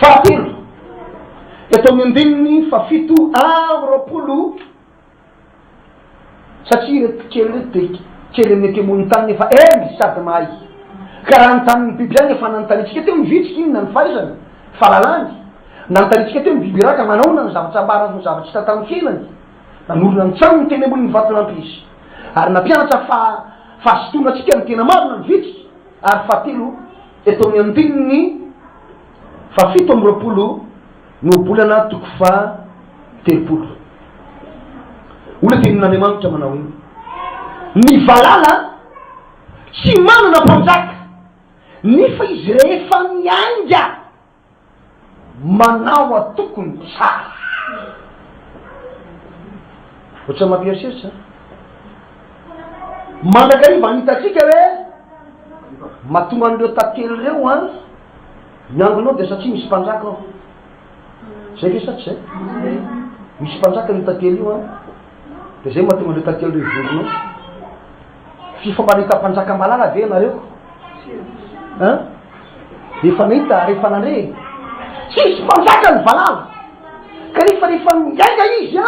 Fahatelo, eto amin'ny andininy fahafito amby roapolo, satria ireto kely ireto dia kely amin'ny antemonin'ny tany nefa eny sady mahay. Ka raha anontany ny biby ihany, efa nanontaniantsika teo ny vitsika inona ny fahaizany, fahalalany. Nanontaniantsika teo ny biby iraka manahoana ny zavatra ambarany ny zavatra hita tamin'ny fiainany. Nanorina ny tranony teny ambonin'ny vatolampy izy. Ary nampianatra fa fahazotoana antsika ny tena marina ny vitsika. Ary fahatelo, eto amin'ny andininy fahafito amby roapolo ny Ohabolana toko faha-30. Hoy ilay tenin'Andriamanitra manao hoe, Ny valala tsy manana mpanjaka, nefa izy rehefa miainga manao atokony tsara. Ohatran'ny mampieritreritra. Mandrakariva ny hitantsika hoe mahatonga an'ireo tantely ireo an, miangona ao dia satria misy mpanjaka ao. Zay ve sa tsy zay? Misy mpanjaka io tantely io an, dia zay mahatonga an'ireo tantely ireo hivondrona ao. F'efa mba nahita mpanjaka malala ve ianareo? An? Efa nahita ary efa nandre? Tsisy mpanjaka ny valala. Kanefa rehefa miainga izy an,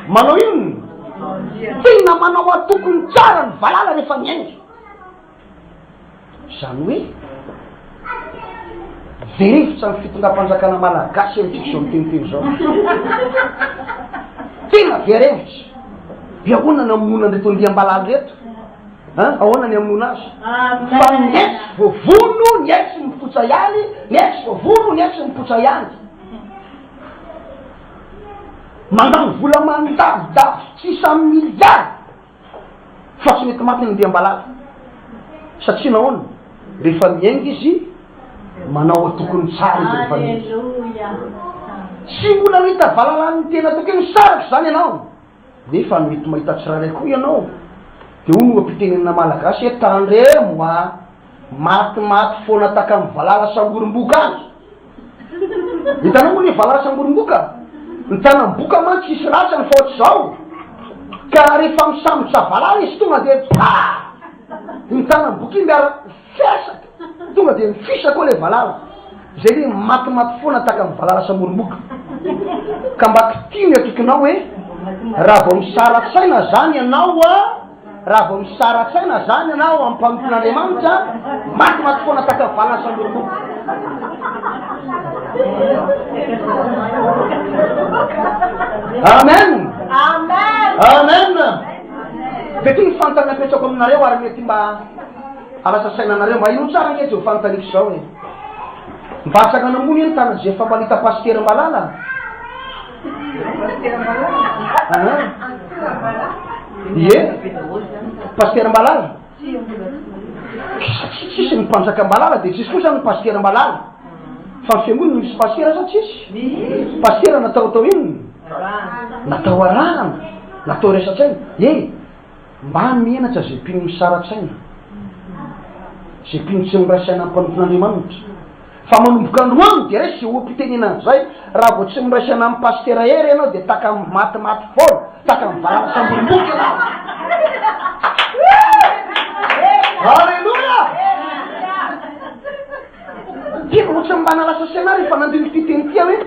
manao inona? Tena manao atokony tsara ny valala rehefa miainga. Izany hoe very hevitra ny fitondram-panjakana malagasy amintsika izao miteniteny izao. Tena very hevitra. Dia ahoana ny hamonoana an'ireto andiam-balala ireto? An? Ahoana ny hamonoana azy? Fa ny etsy voavono, ny etsy mipotsa ihany, ny etsy voavono, ny etsy mipotsa ihany. Mandany vola mandavidavy tsy isan'ny milliards. Fa tsy mety maty ny andiam-balala. Satria nahoana? Rehefa miainga izy, manao atokony tsara izy rehefa miainga. Tsy mbola nahita valalan'ny tena tokony misaraka izany ianao. Nefa mety mahita tsirairay koa ianao. Dia hoy ny oha-pitenenana malagasy hoe tandremo a! Matimaty foana tahaka ny valala sangorim-boka any. Hitanao moa le valala sangorim-boka? Ny tanam-boka mantsy tsisy ratsany fa ohatr'izao. Ka rehefa misambotra valala izy tonga dia pa! Ny tanam-boka iny miara fisaka, tonga dia mifisa koa le valala. Zay le matimaty foana tahaka ny valala sangorim-boka. Ka mba kitiho ny atokinao hoe raha vao misara-tsaina zany ianao a! Raha vao misara-tsaina zany ianao amin'ny mpanompon'Andriamanitra, matimaty foana tahaka valala sangoromboka. Amen. Amen. Amen. Dia ty ny fanontaniana apetrako aminareo ary mety mba halasa saina anareo mba hino tsara ange izao fanontaniako izao e. Mba atsangano ambony ny tanan'izay efa mba nita pasitera malala. Ie, Pasitera Malala. Satria tsisy ny mpanjaka Malala dia tsisy koa zany ny Pasitera Malala. Fa ny fiangonana misy Pasitera sa tsisy? Pasitera natao atao inona? Natao arahana, natao resa-tsaina. Eny, mba menatra zay mpino misara-tsaina, zay mpino tsy miray saina amin'ny mpanompon'Andriamanitra. Fa manomboka androany dia raiso izay oha-pitenenana izay, raha vao tsy miray saina amin'i Pasitera Hery ianao dia taka matimaty foana, taka mivalana samborim-boky ianao. Alléluia! Tiako ohatran'ny mba nalasa saina aho rehefa nandinika ity teny ity aho hoe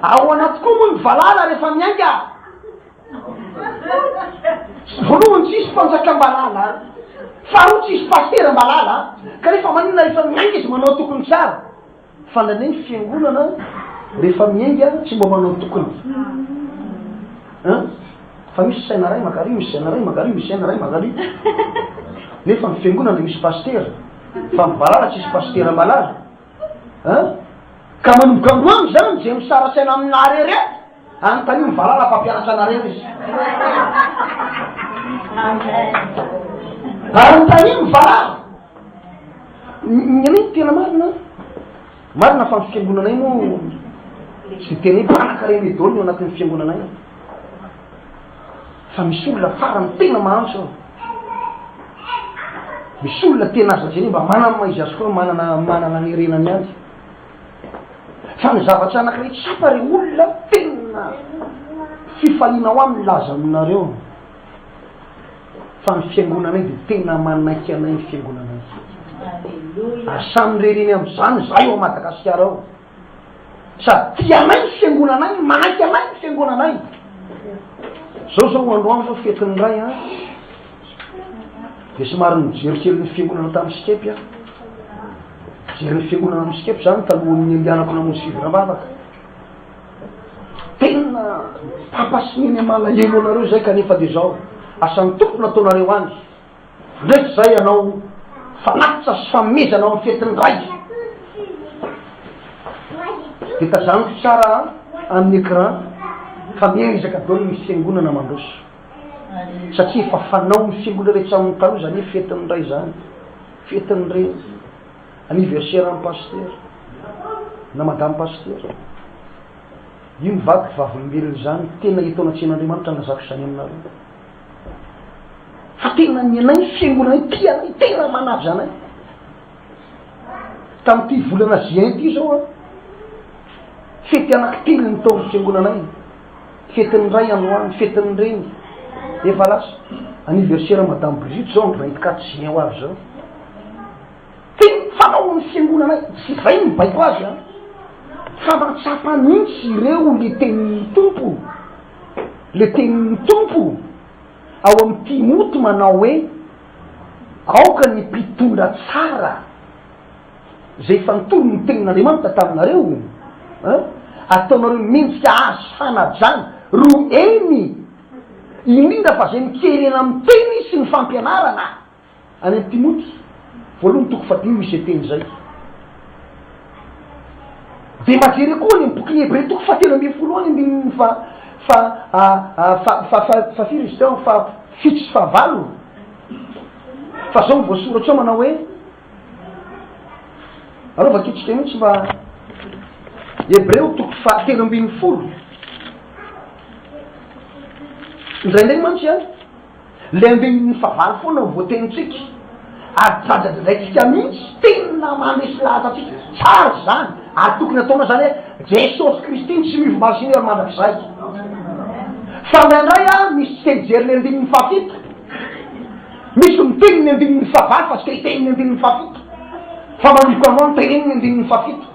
ahoana tokoa moa ny valala rehefa miainga? Voalohany tsisy mpanjaka mbalala, faharoa tsisy pasitera mbalala, kanefa maninona rehefa miainga izy manao tokony tsara, fa ndraindray ny fiangonana rehefa miainga tsy mba manao tokony an, fa misy saina ray makary, misy saina ray makary, misy saina ray makary, nefa ny fiangonana misy pasitera, fa ny valala tsisy pasitera mbalala an, ka manomboka androany zany zay misara-tsaina aminareo reto. Anontanio ny valala mpampianatra anareo izy. Anontanio ny valala. Ny anay ny tena marina, marina fa ny fiangonanay moa tsy tena hoe mpanakarena be daholo ny ao anatin'ny fiangonanay. Fa misy olona farany tena mahantra ao. Misy olona tena aza jerena mba manana ny maha izy azy koa, manana manana ny harenany ihany. Fa ny zavatra anankiray tsapa ry olona tena fifaliana ho ahy milaza aminareo fa ny fiangonanay dia tena manaiky anay ny fiangonanay. Ary samy rereny amin'izany izahay ao Madagasikara ao. Sady tia anay ny fiangonanay, manaiky anay ny fiangonanay. Zao zao androany zao fetin'ny ray an. Dia somary nijery kely ny fiangonana tamin'ny Skype aho. Nijery ny fiangonana amin'ny Skype zany talohan'ny niandehanako namonjy fivoram-bavaka. Tena papa sy neny malahelo anareo zay kanefa dia zao asan'ny Tompo nataonareo any. Ndreto zay ianao fanatitra sy fanomezana ao amin'ny fetin'ny Ray. Dia tazaniko tsara amin'ny écran fa miezaka daholo ny fiangonana mandroso. Satria efa fanao ny fiangonana rehetra amin'ny taloha izany hoe fetin'ny Ray izany, fetin'ny Reny, anniversaire an'ny pasitera na madame pasitera. Io ny vadiko vavolombelona izany, tena eto anatrehan'Andriamanitra nilazako izany aminareo. Fa tena ny anay ny fiangonanay tia anay, tena manaja anay. Tamin'ity volana juin ity izao an, fety anankitelo ny tao amin'ny fiangonanay. Fetin'ny ray androany, fetin'ny reny, efa lasa. Anniversaire madame Brigitte zao amin'ny 24 juin ho avy zao. Tena fanao ny fiangonanay, tsy izay no mibaiko azy an, fa mahatsapa mihitsy ireo le tenin'ny Tompo, le tenin'ny Tompo ao amin'ny Timoty manao hoe, aoka ny mpitondra tsara izay efa nitory ny tenin'Andriamanitra taminareo, an, ataonareo mendrika azy fanajana, roa eny, indrindra fa izay mikerena amin'ny teny sy ny fampianarana. Any amin'ny Timoty voalohany toko fahadimy misy izay teny izay. Dia mba jereo koa any amin'ny bokin'ny Hebreo toko fahatelo ambin'ny folo any andininy fa fa fa fa fa fa firy izy teo fa fito sy fahavalo. Fa zao no voasoratra ao manao hoe aleo vakitsika mihitsy mba Hebreo toko fahatelo ambin'ny folo. Indraindray mantsy an Le andininy fahavalo foana no voatenintsika ary dradradradraintsika mihitsy, tena mandresy lahatra antsika, tsara izany ary tokony ataonao izany hoe Jesosy Kristy no tsy miova masina eo mandrakizay. Fa indraindray a misy tsy te hijery ny andininy fahafito, misy miteny ny andininy fahavalo fa tsy te hiteny ny andininy fahafito, fa manomboka androany teneno ny andininy fahafito.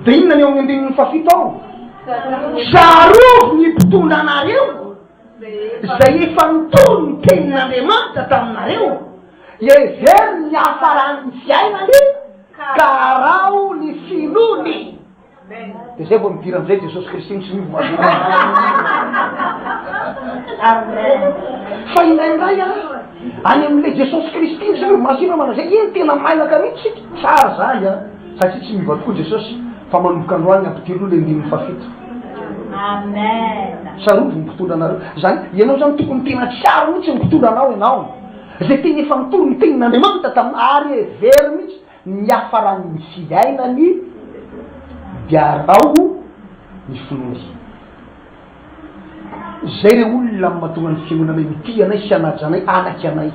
Dia inona ny ao amin'ny andininy fahafito ao? Tsarovy ny mpitondra anareo, izay efa nitory ny tenin'Andriamanitra taminareo, hevero ny hiafaran'ny fiainany, ka araho ny finoany. Dia izay vao midira amin'izay Jesosy Kristy no tsy miova Fa indraindray an, any amin'ilay Jesosy Kristy no tsy miova masina manao izay, iny tena mailaka mihitsy isika. Tsara izany an. Satria tsy miova tokoa Jesosy fa manomboka androany ampidiro le andininy fahafito. Amen. Tsarovy ny mpitondra anareo. Zany ianao zany tokony tena tsiaro mihitsy ny mpitondra anao ianao. Zay tena efa nitory ny tenin'Andriamanitra taminao ary hevero mihitsy ny hiafaran'ny fiainany dia araho ny finoany. Zay re olona mahatonga ny fiangonanay ho tia anay sy hanaja anay anaky anay.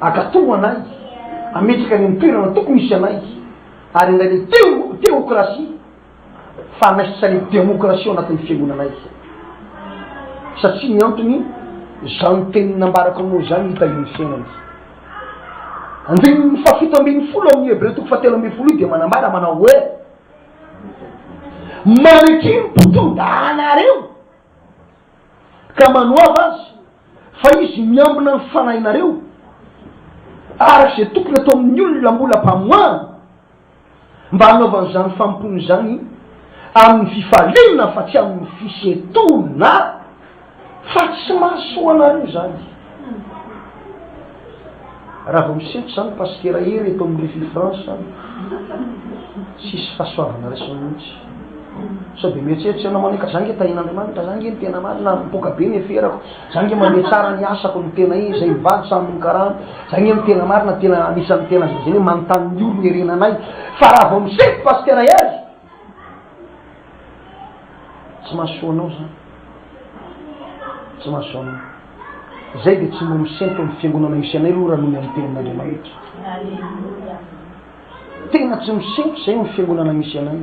Ankatoa anay, ametraka any amin'ny toerana tokony hisy anay, ary indray ilay teo, teokrasia, fa hanaisitra ny demokrasia ao anatin'ny fiangonanay. Satria ny antony, izany teny nambarako aminao izany no hitahian'ny fiainany. Andininy fahafito ambin'ny folo amin'ny Hebreo toko fahatelo ambin'ny folo io dia manambara manao hoe, Maneke ny mpitondra anareo, ka manoava azy, fa izy miambina ny fanahinareo, araka izay tokony atao amin'ny olona mbola mpamoahana, mba hanaovany izany fanompoana izany amin'ny fifaliana fa tsy amin'ny fisentoana, fa tsy mahasoa anareo izany. Raha vao misento izany Pasitera Hery eto amin'ny Refi France, tsisy fahasoavana raisina mihitsy. Sao dia mieritreritra ianao manao hoe ka za nge tahian'Andriamanitra, za nge ny tena marina, mipoaka be ny aferako, za nge mandeha tsara ny asako, ny tena izy, zay mivady samy mikarama, za nge ny tena marina, tena anisan'ny tena azo lazaina hoe manontany ny olona erenanay. Fa raha vao misento Pasitera Hery, tsy mahasoa anao zany. Tsy mahasoa anao. Zay dia tsy mba misento amin'ny fiangonana misy anay aloha raha noho ny amin'ny tenin'Andriamanitra. Tena tsy misento zay ny fiangonana misy anay.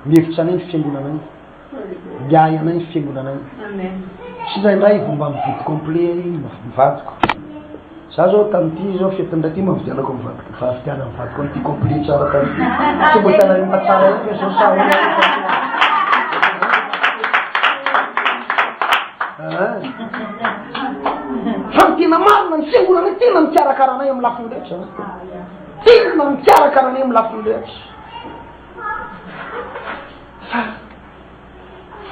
Mihevitra anay ny fiangonanay. Miahy anay ny fiangonanay. Tsindraindray vao mba mividy complet ny vadiko. Za zao tamin'ity zao fetin'ny ray ty mahavidianako ny vadiko, fahavidianan'ny vadiko an'ity complet tsara tamin'ity. Tsy mbo hitanareo fa tsara ihany ve zao sa ahoana? Ah. Fa ny tena marina ny fiangonana tena mikarakara anay amin'ny lafiny rehetra. Tena mikarakara anay amin'ny lafiny rehetra. Fa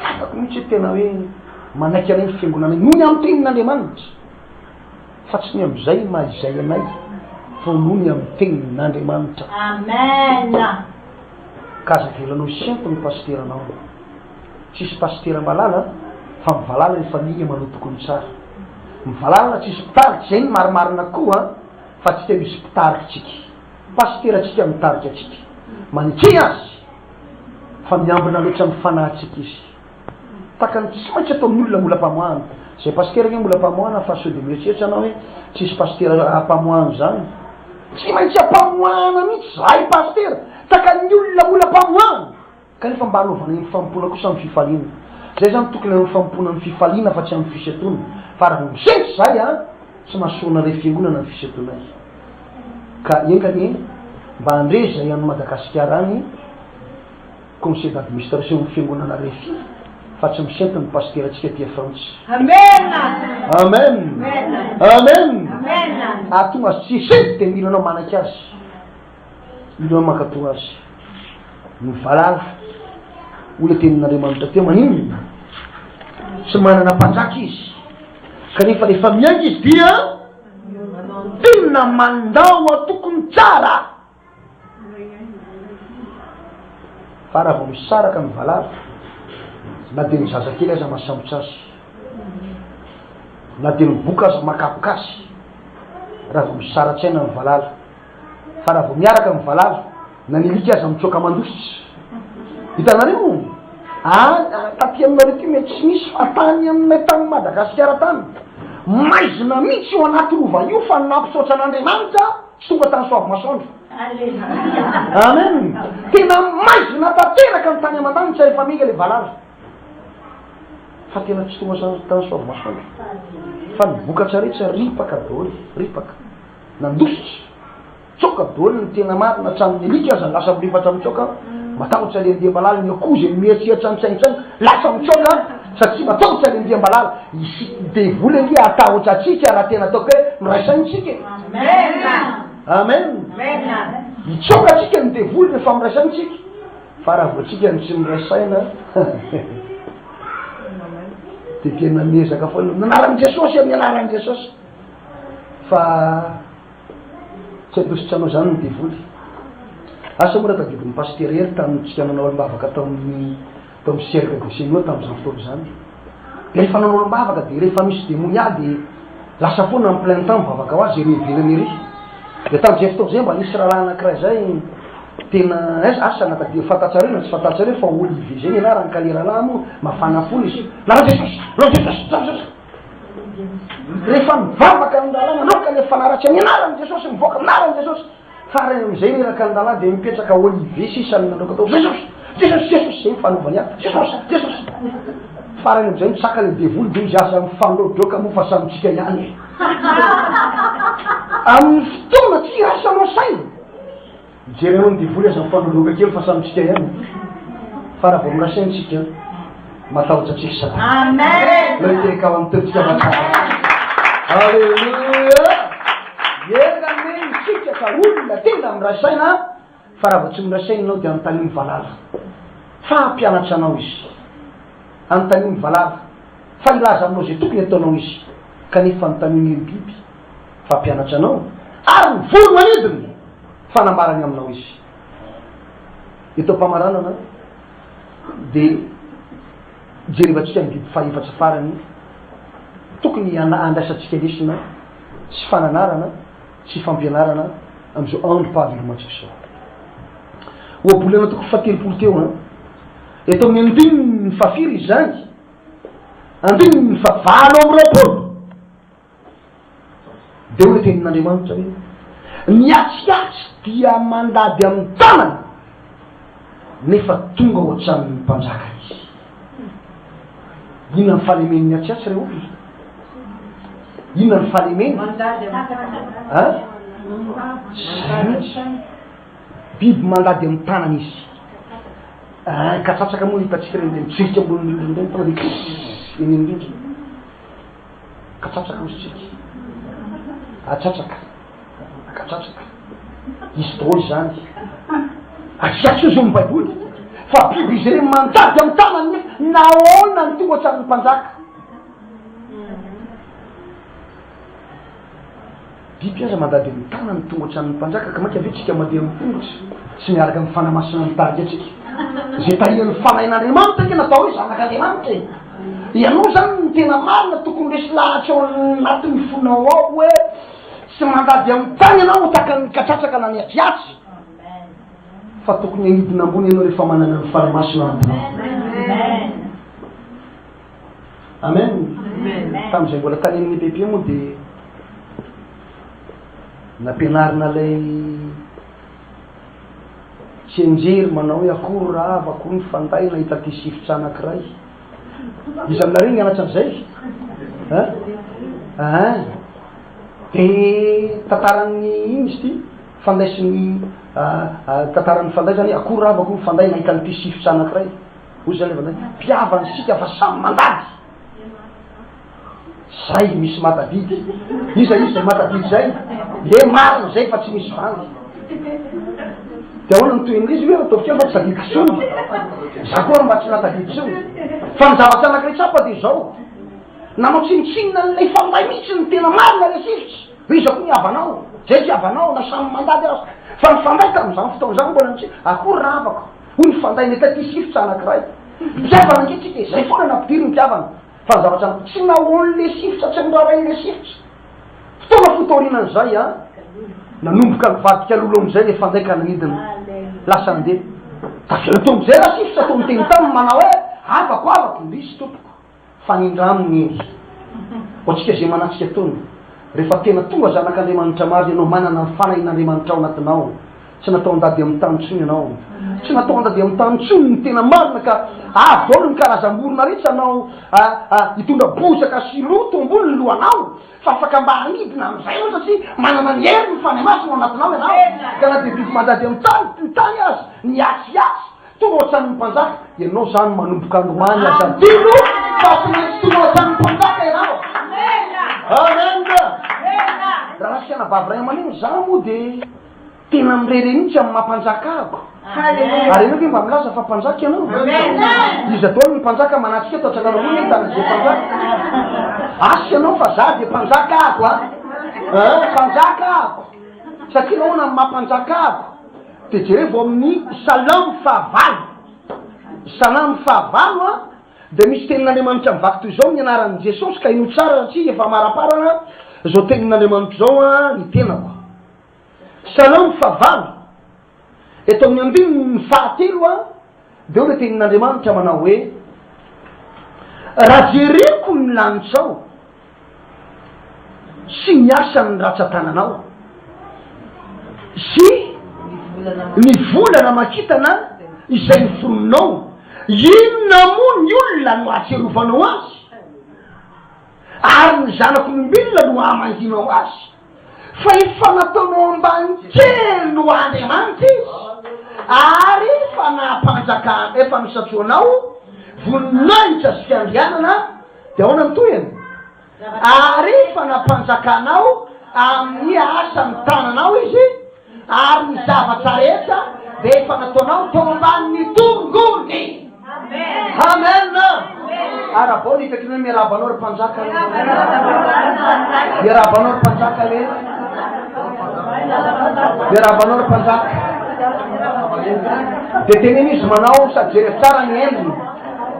fantako mihitsy hoe tena hoe manaiky anay ny fiangonanay noho ny amin'ny tenin'Andriamanitra. Fa tsy ny amin'izay maha izay anay fa noho ny amin'ny tenin'Andriamanitra. Amen. Ka aza avelanao hisento ny pasiteranao. Tsisy pasitera malala fa mivalala ny famille manao tokony tsara. Mivalala tsisy mpitarika, izay ny marimarina koa fa tsy te misy mpitarika tsika. Pasitera tsika mitarika atsika. Maneke azy fa miambina loatra ny fanahintsika izy. Takany tsy maintsy ataon'ny olona mbola ampamoahana. Zay pasitera ange mbola ampamoahana fa sao dia mieritreritra anao hoe tsisy pasitera ampamoahana izany. Tsy maintsy ampamoahana mihitsy zahay pasitera. Takan'ny olona mbola ampamoahana. Kanefa mba hanaovana ny fanompoana kosa amin'ny fifaliana. Zay zany tokony hanao fanompoana amin'ny fifaliana fa tsy amin'ny fisentoana. Fa raha vao misento zahay an, tsy mahasoa anareo fiangonana ny fisentoanay. Ka enga anie mba handre izay any Madagasikara any Conseil d'administration ny fiangonana Refi fa tsy misento ny pasiterantsika aty Frantsa. Amen. Amen. Amen. Ary tonga azy tsy hisento dia mila anao manaiky azy. Mila anao mankatò azy. Ny valala, hoy ilay tenin'Andriamanitra teo, maninona? Tsy manana mpanjaka izy. Kanefa rehefa miainga izy dia tena mandao atokony tsara. Fa raha vao misaraka ny valala, na dia ny zazakely aza mahasambotra azy, na dia ny boka aza makapoka azy, raha vao misara-tsaina ny valala, fa raha vao miaraka ny valala, na ny alika aza mitsoaka mandositra. Hitanareo? Any, taty aminareo aty mety tsy misy fa tany aminay tany Madagasikara tany, maizina mihitsy io anaty rova io fa nampisaotra an'Andriamanitra Tsy tonga tany Soavimasoandro. Amen. Tena maizina tanteraka ny tany aman-danitra rehefa miainga ilay valala. Fa tena tsy tonga tany Soavimasoandro. Fa ny vokatra rehetra ripaka daholo, ripaka. Nandositra. Tsoka daholo ny tena marina hatramin'ny alika aza lasa mirifatra mitsoka. Matahotra ilay andiam-balala ny akoho izay mieritreritra mitsainitsaina lasa mitsoka satria matahotra ilay andiam-balala. Isika devoly ange hatahotra antsika raha tena ataoko hoe miray saina isika e. Amen. Hitsoka antsika ny devoly rehefa miray saina isika. Fa raha vao tsika no tsy miray saina dia tena miezaka foana. Amin'ny anaran'i Jesosy, amin'ny anaran'i Jesosy. Fa Tsy handositra anao izany ny devoly. Asa moa raha tadidin'i Pasitera Hery tamintsika nanao alim-bavaka tao amin'ny tao amin'ny Cercle de Seigneur tamin'izany fotoana izany. Dia rehefa nanao alim-bavaka dia rehefa misy demonia dia lasa foana en plein temps mivavaka ho azy ery ivelany ery. Dia tamin'izay fotoana izay mba nisy rahalahy anankiray izay tena aiza asa na tadidy fantatrareo na tsy fantatrareo fa Olivier izay ny anarany ka le rahalahy moa mafana fona izy. Lalao Jesosy! Lalao Jesosy! Lalao Jesosy! Rehefa mivavaka ny rahalahy manoka le fanaratsy amin'ny anaran'i Jesosy mivoaka amin'ny anaran'i Jesosy. Farany amin'izay miraka ny rahalahy dia mipetraka Olivier sisa ny nandroaka tao Jesosy Jesosy Jesosy izay ny fanaovany ahy Jesosy Jesosy. Farany amin'izay mitsaka le devoly dia izy aza mifandroadroaka moa fa samy tsika ihany e. Amin'ny fotoana tsy iraisanao saina. Mijery anao ny devoly aza mifanoroka kely fa samy tsika ihany fa raha vao mirasaina tsika matahotra antsika satana. Amen. Lay tehaka ao amin'ny toetsika matsara. Alléluia. Enga anie isika ka olona tena miray saina fa raha vao tsy miray saina ianao dia anontanio ny valala fa hampianatra anao izy. Anontanio ny valala fa hilaza aminao izay tokony hataonao izy kanefa anontanio ny biby fa hampianatra anao ary ny voro-manidina fa nambarany aminao izy. Eto am-pamaranana dia jerevantsika ny didy fahefatsa farany tokony handraisantsika lesona sy fananarana sy fampianarana amin'izao androm-pahavelomantsika izao. Ohabolana toko fahatelopolo teo an. Eto amin'ny andininy fahafiry izany? Andininy fahavalo amby roapolo. Dia hoy ny tenin'Andriamanitra hoe, Ny atsiatsy dia mandady amin'ny tanany, nefa tonga ao an-tranon'ny mpanjaka izy. Inona ny fahalemen'ny atsiatsy re olona? Inona ny fahalemeny? An? Zay mihitsy. Biby mandady amin'ny tanana izy. An, katsatsaka moa hitantsika ireny ilay mitsirika ambony rindrina ireny, tonga dia kiss eny amin'ny rindrina. Katsatsaka hozy tsika. Atsatsaka. Katsatsaka. Izy daholo izany. Atsiatsy ozy ny Baiboly. Fa biby izy ireny mandady amin'ny tanany nefa nahoana ny tonga hatramin'ny mpanjaka? Biby aza mandady amin'ny tanany tonga hatramin'ny mpanjaka ka mainka ve tsika mandeha amin'ny tongotra sy miaraka amin'ny Fanahy Masina mitarika antsika. Izay tahian'ny Fanahin'Andriamanitra ange natao hoe zanak'Andriamanitra e. Ianao izany no tena marina tokony resy lahatra ao anatin'ny fonao ao hoe tsy mandady amin'ny tany ianao ho tahaka ny katratraka na ny atsiatsy fa tokony hanidina ambony ianao rehefa manana ny Fanahy Masina ao anatinao. Amen. Tamin'izay mbola tany amin'ny EPP moa dia nampianarina ilay tsianjery manao hoe akory rava, akory ny fanday nahita ty sifotra anankiray. Iza aminareo nianatra an'izay? Hein? Hein? Dia tantaran'ny ino izy ity? Fanday sy ny tantaran'ny fanday zany hoe akory rava, akory ny fanday nahita an'ity sifotra anankiray. Hoy zany ilay vavy, Mpihavana isika fa samy mandady. Zay misy mahatadidy. Iza izy zay mahatadidy zay? Le marina zay fa tsy misy vandy. De ahoana ny tohin'ilay izy hoe ataovy kely fa tsy tadidiko intsony. Za koa ary mba tsy nahatadidy intsony. Fa ny zavatra anankiray tsapa dia izao, nanao tsinontsinona an'ilay fanday mihitsy ny tena marina ilay sifotra. Hoe iza koa ny havanao? Zay tsy havanao na samy mandady aza. Fa ny fanday tamin'izany fotoana izany mbola nitsy, akory ravako. Hoy ny fanday ny taty sifotra anakiray. Mpihavana ange tsika e, zay foana nampidiriny mpihavana. Fa ny zavatra tsy nahoan'le sifotra, tsy noraharahin'le sifotra. Fotoana fohy taorianan'izay an, nanomboka nivadika lolo amin'izay le fanday ka nanidina. Lasa nandeha. Tavela teo amin'izay rasifotra toa niteny taminy manao hoe, havako, havako, indrisy tompoko. Fanindraminy iny. Ho antsika izay manatrika tony, rehefa tena tonga zanak'Andriamanitra marina ianao, manana ny fanahin'Andriamanitra ao anatinao, tsy natao handady amin'ny tany intsony ianao. Tsy natao handady amin'ny tany intsony ny tena marina ka avy daholo ny karazam-borona rehetra hanao hitondra bozaka sy loto ambony ny lohanao fa afaka mba hanidina amin'izay ianao satria manana ny herin'ny Fanahy Masina ao anatinao ianao. Ka na dia biby mandady amin'ny tany, ny tany aza, ny atsiatsy, Tonga ao an-tranon'ny mpanjaka ianao izany manomboka androany aza adino fa tsy maintsy tonga ao an-tranon'ny mpanjaka ianao. Amen. Rahalahy sy anabavy ray aman-dreny, za moa dia tena mirehareha mihitsy amin'ny maha mpanjaka ahako. Ary ianao ve mba milaza fa mpanjaka ianao? Iza daholo ny mpanjaka manatrika eto atsangano ambony ny tanan'izay mpanjaka? Asa ianao fa za dia mpanjaka ahako a. Mpanjaka ahako. Satria nahoana ny maha mpanjaka ahako? Dia jerevo amin'ny Salamo fahavalo. Salamo fahavalo an, dia misy tenin'Andriamanitra mivaky toy izao, ny anaran'i Jesosy, ka henoy tsara satria efa amaraparana izao tenin'Andriamanitra izao an, ny tenako. Salamo fahavalo, eto amin'ny andininy fahatelo an, dia hoy ilay tenin'Andriamanitra manao hoe, Raha jereko ny lanitrao, sy ny asan'ny ratsan-tananao, sy ny volana aman-kintana izay noforoninao, inona moa ny olona no ahatserovanao azy, ary ny zanak'olombelona no ahamanginao azy? Fa efa nataonao ambany kely noho Andriamanitra izy, ary efa nahampanjaka, efa nosatroanao voninahitra sy fiandrianana. Dia ahoana ny tohiny? Ary efa nampanjakanao amin'ny asan'ny tananao izy, ary ny zavatra rehetra dia efa nataonao teo ambanin'ny tongony. Amen. Arabao ny ikaky ny hoe miarahaba anao ry mpanjaka le. Miarahaba anao ry mpanjaka le. Miarahaba anao ry mpanjaka. Dia teneno izy manao sady jereo tsara ny endriny.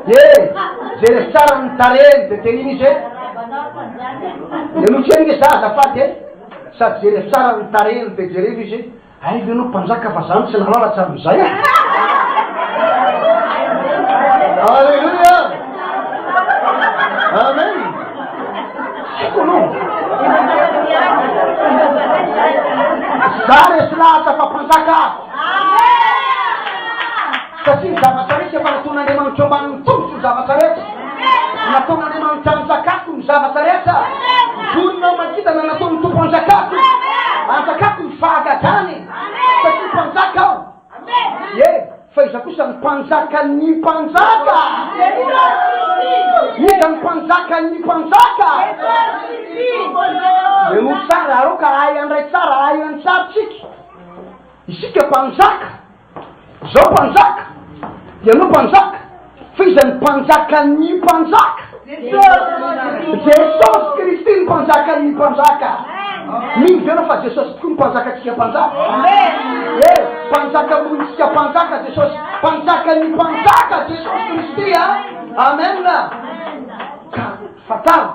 E! Jereo tsara ny tarehiny dia teneno izy hoe Ianao kely nge za azafady e! Sady jereo tsara ny tarehiny dia jereo izy hoe Aiza ianao mpanjaka fa za no tsy nahalala hatramin'izay a! Alléluia! Amen! Tsy haiko anao. Za resy lahatra fa mpanjaka aho. Satria ny zavatra rehetra efa nataon'Andriamanitra eo ambanin'ny tongotro ny zavatra rehetra. Nataon'Andriamanitra hanjakako ny zavatra rehetra. Vonona. Baolina aman-kintana nataon'ny Tompo hanjakako. Hanjakako ny fahagagana e. Satria mpanjaka aho. Ie, fa iza kosa ny mpanjakan'ny mpanjaka? Iza ny mpanjakan'ny mpanjaka? Henoy tsara, aoka hahay handray tsara, hahay hantsary tsika. Isika mpanjaka. Zao mpanjaka, ianao mpanjaka, fa iza ny mpanjakan'ny mpanjaka? Jesosy Kristy ny mpanjakan'ny mpanjaka. Mino ve ianao fa Jesosy tokoa ny mpanjakantsika mpanjaka? Eh, mpanjaka ambonintsika mpanjaka Jesosy, mpanjakan'ny mpanjaka Jesosy Kristy a! Amen. Ka fantaro.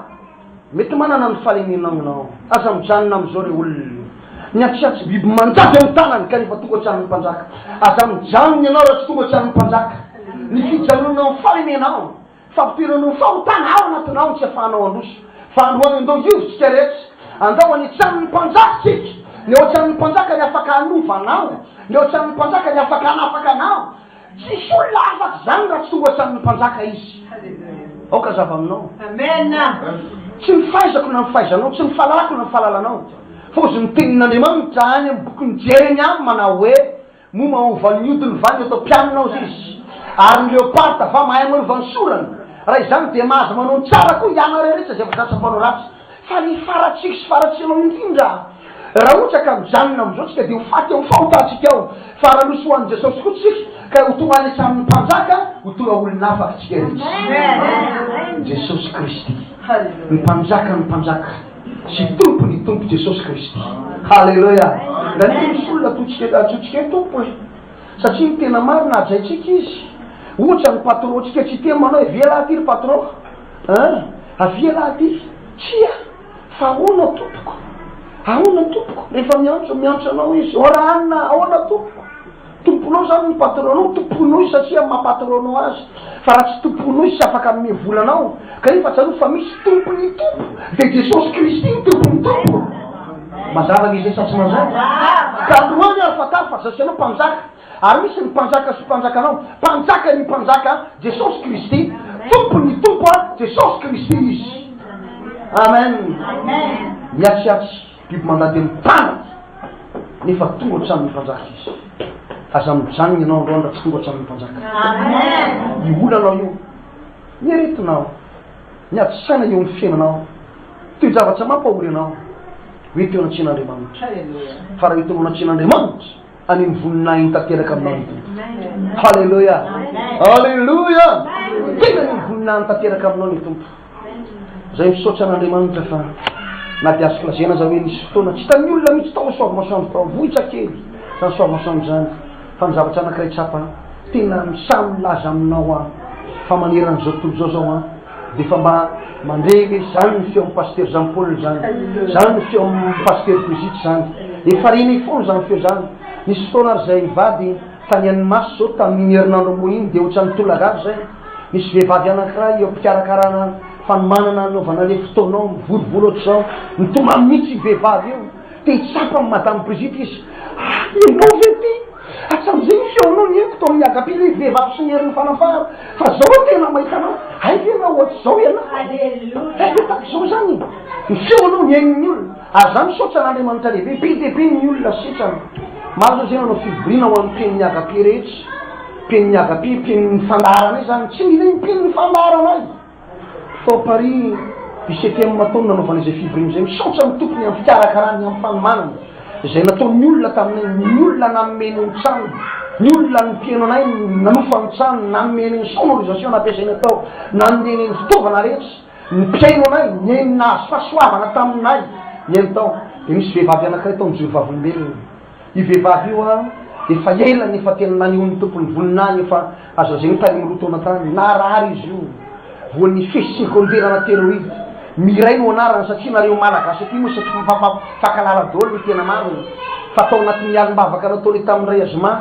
Mety manana ny fahalemenao ianao. Aza mijanona amin'izao ry olona. Ny atsiatsy biby manjaka eo amin'ny tanany kanefa tonga tsy amin'ny mpanjaka. Aza mijanona ianao raha tsy tonga tsy amin'ny mpanjaka. Ny fijanonanao amin'ny fahalemenao, fampidiranao ny fahotana ao anatinao no tsy afahanao handroso. Fa androany andao hiova isika rehetra. Andao any an-tranon'ny mpanjaka isika. Ny ao an-tranon'ny mpanjaka ny afaka hanova anao. Ny ao an-tranon'ny mpanjaka ny afaka hanafaka anao. Tsisy olona afaka izany raha tsy tonga hatramin'ny mpanjaka izy. Aoka hazava aminao. Tsy ny fahaizako na ny fahaizanao, tsy ny fahalalako na ny fahalalanao, fa hozy ny tenin'Andriamanitra any amin'ny bokin'i Jeremia manao hoe, Moa mahova ny hodiny va ny atao mpianina hozy izy? Ary ny leoparda va mahay manova ny sorany? Raha izany dia mahazo manao ny tsara koa hianareo rehetra izay efa zatra mpanao ratsy. Fa ny faratsiako sy faratsianao indrindra, raha ohatra ka mijanona amin'izao tsika dia ho faty amin'ny fahotantsika ao, fa raha nosoahan'i Jesosy koa tsika ka ho tonga any an-tranon'ny mpanjaka, ho tonga olona afaka tsika rehetra. Jesosy Kristy, ny Mpanjakan'ny mpanjaka sy Tompon'ny tompo Jesosy Kristy. Haleloia! Indraindray misy olona ataontsika antsointsika hoe Tompo e! Satria ny tena marina hajaintsika izy. Ohatra ny patron-tsika tsy hiteny manao hoe avia lahy aty ry patron an! Avia lahy aty. Tsia! Fa ahoana tompoko? Ahoana tompoko? Rehefa miantso, miantso anao izy, ô Ranona, ahoana tompoko? Tomponao izany ny patron-nao, tompoinao izy satria amin'ny maha patron-nao azy. Fa raha tsy tompoinao izy tsy afaka hanome vola anao. Kanefa tsarovy fa misy Tompon'ny tompo, dia Jesosy Kristy no Tompon'ny tompo. Mazava ve izay sa tsy mazava? Ka androany ary fantaro fa za sy ianao mpanjaka, ary misy ny mpanjaka sy mpanjakanao, mpanjaka ny mpanjaka, Jesosy Kristy, Tompon ny Tompo a, Jesosy Kristy Izy. Amen. Miatsiatsy biby mandady amin'ny tanany, nefa tonga hatramin'ny mpanjaka Izy. Aza mijanona ianao androany raha tsy tonga hatramin'ny mpanjaka. Io olanao io, ny aretinao, ny ady saina eo amin'ny fiainanao, toe-javatra mampahory anao, ho eto eo anatrehan'Andriamanitra. Fa raha eto eo anatrehan'Andriamanitra, haneho ny voninahiny tanteraka aminao ny Tompo. Haleloia! Haleloia! Tena haneho ny voninahiny tanteraka aminao ny Tompo. Zay misaotra an'Andriamanitra fa na dia azoko lazaina aza hoe nisy fotoana tsy hitan'ny olona mihitsy tao Soavimasoandro tao, vohitra kely izany Soavimasoandro izany, fa ny zavatra anankiray tsapa, tena samy milaza aminao aho fa manerana an'izao tontolo izao izao an, dia efa mba mandre hoe zany ny feon'i Pasitera Jean Paul zany, zany ny feon'i Pasitera Brigitte zany, efa renay foana zany feo zany, nisy fotoana ary zahay mivady tany Annemasse zao tamin'iny herinandro ambony iny dia ohatran'ny tolagaga zay, nisy vehivavy anankiray eo am-pikarakarana fanomanana hanaovana le fotoana ao, mivorivory ohatr'izao, nitomany mihitsy io vehivavy io. Te hitsapa an'i Madame Brigitte izy. Ah, ianao ve ity? Hatramin'izay ny feonao nihainoko tao amin'ny Agape ilay vehivavy sy ny herin'ny fanafahana. Fa zao aho tena mahita anao. Hay ve ianao ohatr'izao ianao? Hay ve tahaka izao izany e? Ny feonao nihainon'ny olona. Ary za misaotra an'Andriamanitra lehibe. Be dia be ny olona sitrana. Maro zao izay nanao fivoriana ho an'ny mpihaino ny Agape rehetra. Mpihaino ny Agape, mpihaino ny fandaharanay izany. Tsy mila mpihaino ny fandaharanay. Tao Paris, dix-septième taona nanaovana izay fivoriana izay. Misaotra ny tompony amin'ny fikarakarany, amin'ny fanomanana izay nataon'ny olona taminay, ny olona nanome ny trano, ny olona nampihaino anay, nanofa ny trano, nanome ny sonorisation nampiasaina tao, nanome ny fitaovana rehetra, ny mpihaino anay, nihaino nahazo fahasoavana taminay, nihaino tao. Dia nisy vehivavy anankiray tao nijoro vavolombelona. Io vehivavy io an, efa ela no efa tena nanehoan'ny Tompo ny voninahiny efa azo lazaina hoe tany amin'ny 2 taona tany. Narary izy io, voan'ny effet secondaire ana thyroïde. Miray no anarany satria nareo Malagasy aty moa saika mifankalala daholo ny tena marina. Fa tao anatin'ny alim-bavaka nataonay tamin'ny iray zoma,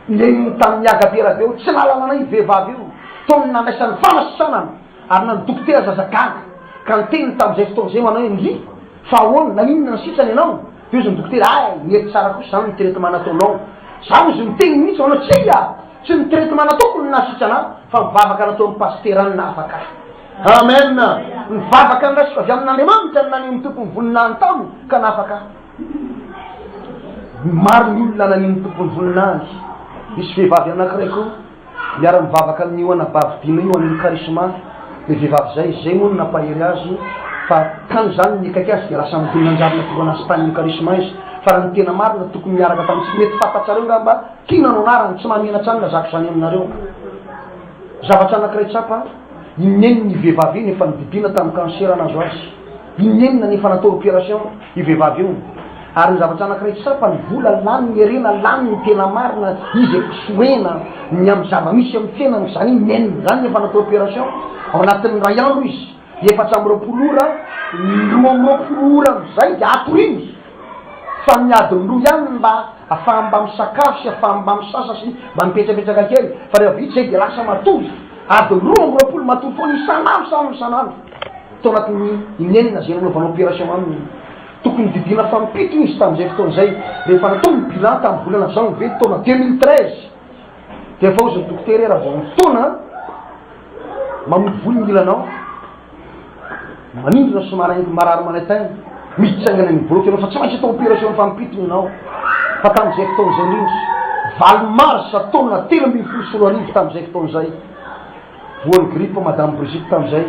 neniny tamin'ny agape radio, tsy nahalala anay io vehivavy io. Tao ny nandraisany fanasitranana ary na ny dokotera aza gaga ka niteny tamin'izay fotoana izay manao hoe ndry fa ahoana, naninona ny sitrana ianao? Dia hozy ny dokotera, ay, mety tsara kosa izany ny traitement nataonao. Za hozy miteny mihitsy manao, tsia! Tsy ny traitement nataoko no nahasitrana ahy, fa ny vavaka nataon'ny pasitera no nahafaka ahy. Amen! Ny vavaka niraisiko avy amin'Andriamanitra no naneho ny Tompo ny voninahiny taminy ka nahafaka ahy. Maro ny olona naneho ny Tompo ny voninahiny. Nisy vehivavy anankiray koa miara-mivavaka amin'io anabavy Dina io any amin'ny Charisma, ilay vehivavy izay, izay moa no nampahery azy fa tany izany ny akaiky azy dia lasa nidona nanjary natovana azy tany amin'ny Charisma izy. Fa raha ny tena marina tokony miaraka tamintsika, mety fantatrareo ngamba, Tiana no anarany, tsy mahamenatra ahy ny lazako izany aminareo. Zavatra anankiray tsapa, inenina io vehivavy io efa nodidiana tamin'ny cancer nahazo azy. Inenina ny efa natao opération io vehivavy io. Ary ny zavatra anankiray tsapa, ny vola lany, ny harena lany, ny tena marina, izy efa sorena ny amin'ny zava-misy amin'ny fiainany, izany inenina izany ny efa natao opération. Ao anatin'ny iray andro izy, 24 ora, ny 22 ora amin'izay dia atoriany. Fa ny adiny roa ihany no mba afahany mba misakafo sy afahany mba misasa sy mba mipetrapetraka kely fa rehefa vita izay dia lasa matory adiny 22 matory foana isan'andro isan'andro isan'andro tao anatin'ny inenina izay nanaovana opération aminy. Tokony didiana fampito izy tamin'izay fotoana izay rehefa natao ny bilan tamin'ny volana janvier taona 2013 dia efa hozy ny dokotera hoe raha vao mitaona mamono voly ny ilanao. Manindrona sy maraingo marary manaintaina, mitsangana any bloc ianao fa tsy maintsy atao opération fampitony ianao. Fa tamin'izay fotoana izay indrindra, 8 mars taona 2013 tamin'izay fotoana izay, voan'ny grippe madame Brigitte tamin'izay,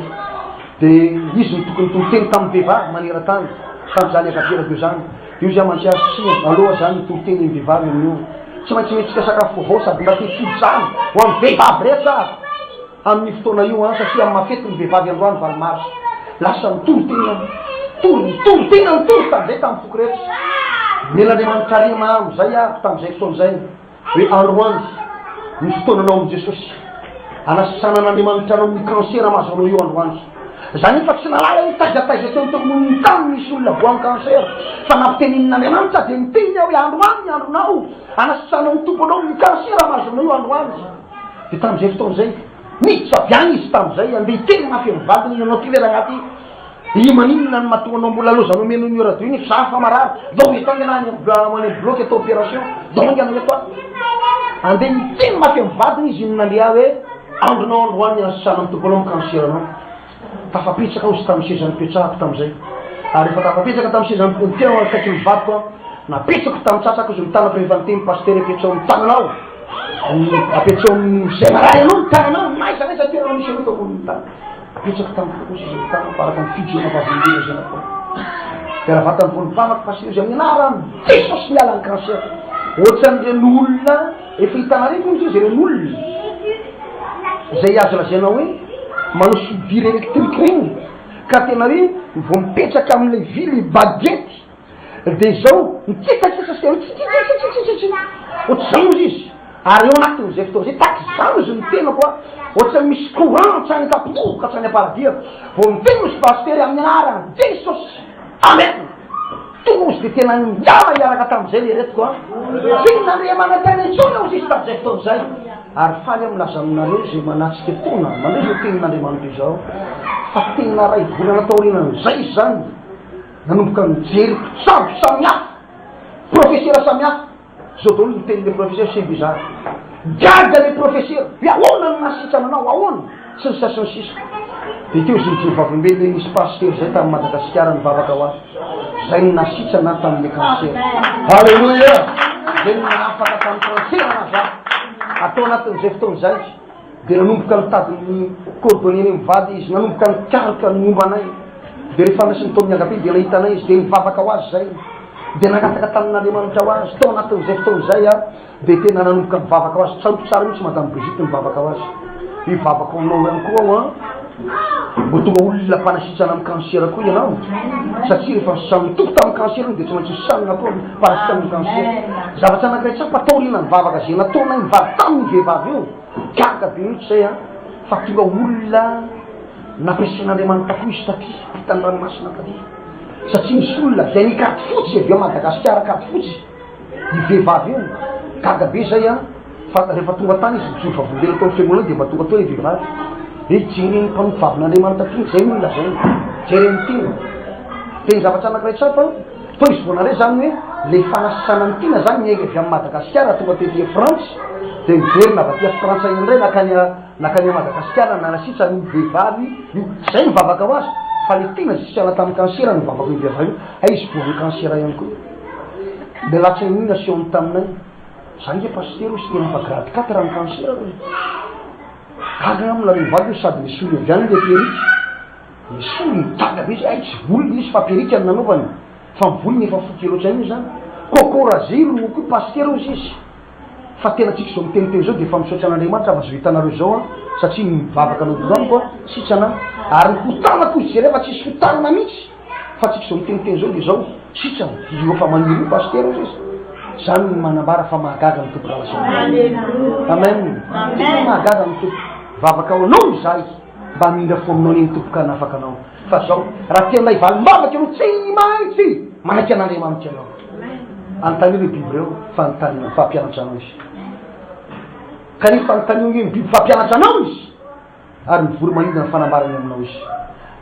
dia izy no tokony nitory teny tamin'ny vehivavy maneran-tany tamin'izany Agape Radio izany. Dia hoy izy aho mantsy azy, tsia, aloha izany mitory teny amin'ny vehivavy amin'io. Tsy maintsy mihetsika sakafo vaovao sady mba te hitody izany ho an'ny vehivavy rehetra aho. Amin'io fotoana io an, satria amin'ny maha fety ny vehivavy androany 8 mars. Lasa nitory tena nitory, nitory tena nitory tamin'izay tamin'ny foko rehetra. Nomen'Andriamanitra rima amin'izay aho tamin'izay fotoana izay hoe androany ny fotoananao amin'i Jesosy. Anasitranan'Andriamanitra anao amin'ny cancer mahazo anao io androany. Za nefa tsy nahalala hoe taiza taiza teo an-tokomonin'ny tany misy olona voan'ny cancer. Fa nampitenenin'Andriamanitra dia niteny aho hoe androany ny andronao, anasitranan'ny Tompo anao amin'ny cancer mahazo anao io androany. Dia tamin'izay fotoana izay, niditra avy any izy tamin'izay, handeha hiteny mafy amin'ny vadiny, Ianao ty ve rangahy ty? Ih, maninona no mahatonga anao mbola lozanao mihaino an'io radio iny fa za fa marary, ndao eto haingana any amin'ny bloc atao opération, ndao haingana eto aho. Handeha hiteny mafy amin'ny vadiny izy no nandeha hoe, Andronao androany ny hanasitranan'ny Tompo anao amin'ny cancer-nao. Tafapetraka aho izy tamin'ny seza nipetrahako tamin'izay. Ary rehefa tafapetraka tamin'ny seza teo akaikin'ny vadiko aho, napetrako tamin'ny tratrako izy ny tanako rehefa niteny pasitera apetraho amin'ny tananao, apetraho amin'izay marary anao ny tananao, n'aiza n'aiza toerana misy anao tokony ny tanana. Apetrako tamin'ny foko izy ny tanako araka ny fijoroana vavolombelona izay natao. Dia raha vatany vao nivavaka pasitera izy amin'ny anaran'i Jesosy miala ny cancer. Ohatran'ireny olona efa hitanareo moa izy ireny olona izay azo lazaina hoe manao soudure électrique ireny ka tena hoe vao mipetraka amin'ilay vy ilay baguette dia izao mitsetsatsetsa sy tena tsitsitsitsitsitsitsitsy ohatr'izany ozy izy ary eo anatin'izay fotoana izay tahaka izany ozy ny tenako a ohatran'ny misy courant hatrany an-tampon-dohako hatrany am-paladia vao miteny ozy pasitera amin'ny anaran'i Jesosy amen. Tonga ozy dia tena niala hiaraka tamin'izay le retiko a! Tsy nandre manantena intsony ozy izy tamin'izay fotoana izay. Ary faly aho milaza aminareo izay manatrika etoana, mandre izao tenin'Andriamanitra izao, fa tena iray volana taorianan'izay izy izany nanomboka nijery mpitsabo samihafa, profesera samihafa, Zao daholo ny tenin'ilay professeur c'est bizarre. Gaga ilay professeur, hoe ahoana no nahasitrana anao, ahoana? Sy ny sisa sy ny sisa. Dia teo izy nijoro vavolombelona hoe nisy pasteur zay tany Madagasikara nivavaka ho ahy. Zay no nahasitrana ahy tamin'ilay cancer. Alléluia! Zay no nahafaka tamin'ny cancer nahazo ahy. Atao anatin'izay fotoana izay dia nanomboka nitady ny coordonnées-ny mivady izy, nanomboka nikaroka ny momba anay. Dia rehefa nasiany tao amin'ny agape dia nahita anay izy dia nivavaka ho azy zay. Dia nangataka tamin'Andriamanitra ho azy. Tao anatin'izay fotoana izay aho dia tena nanomboka nivavaka ho azy. Tsaroako tsara mihitsy Madame Brigitte nivavaka ho azy. Hivavaka ho anao ihany koa aho an. Mbo tonga olona mpanasitrana amin'ny cancer koa ianao. Satria rehefa nositranin'ny Tompo tamin'ny cancer iny dia tsy maintsy hositranina koa ny mpanasitrana amin'ny cancer. Zavatra anankiray tsapa taoriana ny vavaka izay nataonay nivady tamin'io vehivavy io. Gaga be mihitsy izay an. Fa tonga olona nampiasain'Andriamanitra koa izy taty ampitan'ny ranomasina taty. Satria misy olona avy any Ankadifotsy, avy ao Madagasikara Ankadifotsy, io vehivavy io, gaga be zay an, fa rehefa tonga tany izy nijoro vavolombelona tao amin'ny fiangonana dia mba tonga teo ilay vehivavy, hoe jereny mpanompo vavin'Andriamanitra ty, zay no lazainy, jereny ty. Dia ny zavatra anankiray tsapa, toa izy vao nandray zany hoe le fanasana ny tiana zany niainga avy any Madagasikara tonga tety Frantsa, dia niverina avy aty Frantsa indray nankany Nankany Madagasikara nanasitra an'io vehivavy io. Zay ny vavaka ho azy. Fa le tena zisiana tamin'ny cancer ny vavako io vehivavy io, hay izy voan'ny cancer ihany koa. Le latsiny iny nasehony taminay, za nge pasitera hoy izy tena efa grade quatre ny cancer hoy. Gaga aho aminareo mivady hoe sady nesoriny avy any le perruque, nesoriny, gaga be izy, hay tsy volony izy fa perruque no nanaovany, fa ny volony efa fohy kely ohatran'iny zany. Coco rasé no koa pasitera hoy izy. Fa tena tsika izao miteniteny izao dia efa misaotra an'Andriamanitra fa izao hitanareo izao an, satria ny mivavaka no amiko an, sitrana an, ary ny hotanako izy jereo fa tsisy hotanana mihitsy, fa tsika izao miteniteny izao dia izao, sitrana, io efa maniry io pasitera ozy izy, zany no manambara fa mahagaga ny Tompo rahalahy. Amen. Tena mahagaga ny Tompo. Vavaka ho anao izahay mba hamindra fo aminao anie ny Tompo ka hanafaka anao. Fa zao, raha tena hivalim-bavaka ianao tsy maintsy manaiky an'Andriamanitra ianao. Anontanio ireo biby ireo fa anontaniana fa hampianatra anao izy. Kanefa anontanio ange ny biby fa hampianatra anao izy. Ary ny voro-manidina ny fanambarany aminao izy.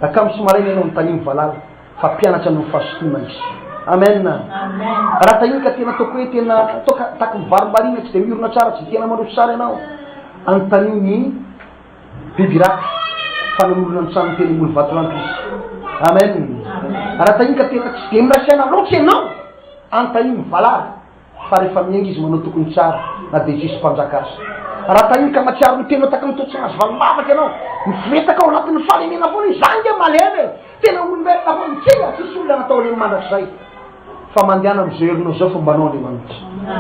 Raha kamo sy maraina ianao anontanio ny valala fa hampianatra anao ny fahazotoana izy. Amen. Raha tahiny ka tena ataoko hoe tena ataoko taky mivarimbarina tsy dia miorina tsara tsy dia tena mandroso tsara ianao. Anontanio ny Biby ratsy fa nanorina ny tranony teny ambony vatolampy izy. Amen. Raha tahiny ka tena tsy dia miray saina loatra ianao, anontanio ny valala fa rehefa miainga izy manao tokony tsara na dia tsisy mpanjaka aza. Raha tahiny ka mahatsiaro ny tenao tahaka ny toa tsy mahazo valim-bavaka ianao, miforetaka ao anatin'ny fahalemena foana izy, za ange malemy e, tena olombelona foana, tsia, tsisy olona natao halemy mandrakizay. Fa mandehana amin'izao herinao izao fa mba anao Andriamanitra.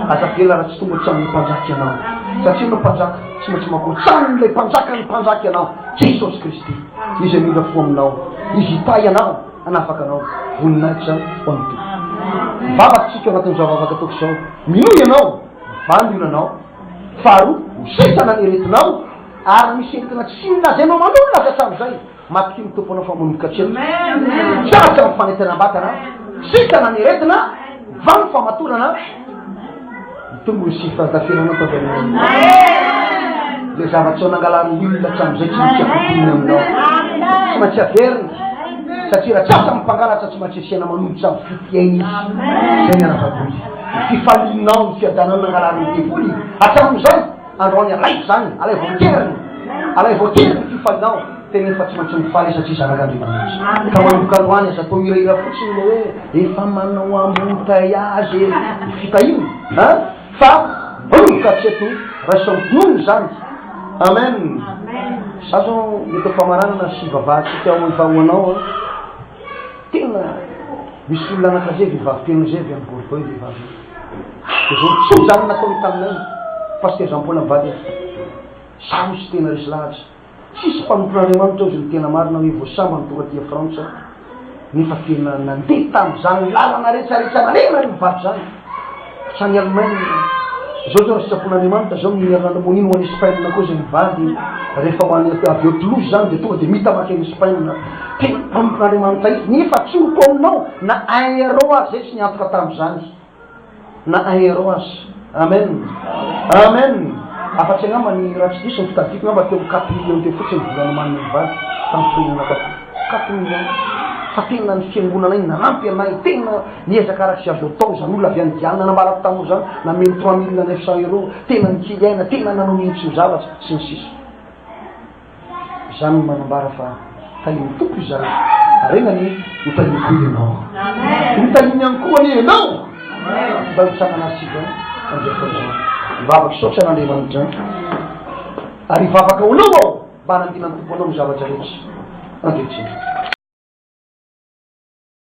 Aza avela raha tsy tonga ao an-tranon'ny mpanjaka ianao. Satria ianao mpanjaka, tsy maintsy mankao an-tranon'ilay mpanjakan'ny mpanjaka ianao, Jesosy Kristy. Izy hamindra fo aminao. Izy hitahy anao, hanafaka anao. Voninahitra ho an'ny Tompo. Mivavaka isika ao anatin'izao vavaka ataoko izao. Minoa ianao, mivaha ny olanao. Faharoa, ho sitrana ny aretinao, ary misy aretina tsy nolazainao aman'olona aza hatramin'izay. Matokia ny Tompo anao fa manomboka hatreto. Tratra ny fanentanam-batana, sitrana ny aretina, mivaha ny famatorana, mitombo ny sifa-tafiranao tao aminao. Ilay zavatra sao nangalarin'ny olona hatramin'izay tsy misy akotoniny aminao. Tsy maintsy averina. Satria raha tratra ny mpangalatra tsy maintsy asiana manolotra amin'ny fitiaina izy. Izay ny ara-baiboly. Ny fifalianao, ny fiadananao nangalarin'ny devoly hatramin'izay. Androany alaivo izany, alaivo an-keriny, alaivo an-keriny ny fifalinao, teneno fa tsy maintsy mifaly izy satria zanak'Andriamanitra. Ka manomboka androany aza atao hirahira fotsiny ilay hoe efa manao embouteillage e, ny fitahiana an, fa manomboka hatreto raiso am-pinoana izany. Amen. Za zao mety ho famaranana sy hivavahantsika ho efa ho anao an. Tena misy olona anankiray zay vehivavy telo zay avy any Bordeaux io vehivavy io. Dia zao tsoa zany nataony taminay Pasteur Jean Paul mivady a. Za hozy tena resy lahatra. Tsisy mpanompon'Andriamanitra hozy ny tena marina hoe vao sambany tonga aty Frantsa nefa tena nandeha tamin'izany lalana rehetrarehetra nalehana io mivady zany. Hatrany Allemagne. Zao zao raha sitrapon'Andriamanitra zao ny herinandro ambony iny ho any Espagne koa zay mivady. Rehefa ho any avy eo Toulouse zany dia tonga dia mita makeny Espagne. Tena mpanompon'Andriamanitra izy nefa tsoriko aminao na un euro aza zay tsy niantoka tamin'izany. Na un euro aza. Amen. Amen. Afa-tsy angamba ny raha tsy diso ny fitadiako angamba teo amin'ny quatre millions teo fotsiny ny vola nomaninay mivady tamin'ny firenena taty. Quatre millions. Fa tena ny fiangonanay nanampy anay, tena niezaka araka izay azo atao izany olona avy any Diana nambarako taminao izany, nameno 3900 euros, tena nikely aina, tena nanao mihitsy ny zavatra, sy ny sisa. Izany no manambara fa tahian'ny Tompo izahay, ary enga anie ho tahiany koa ianao. Ho tahiany ihany koa anie ianao. Mba hitsangana isika amin'izao fotoana izao. Hivavaka hisaotra an'Andriamanitra ary hivavaka ho anao aho mba hananginan'ny Tompo anao ny zavatra rehetra. Ankehitriny.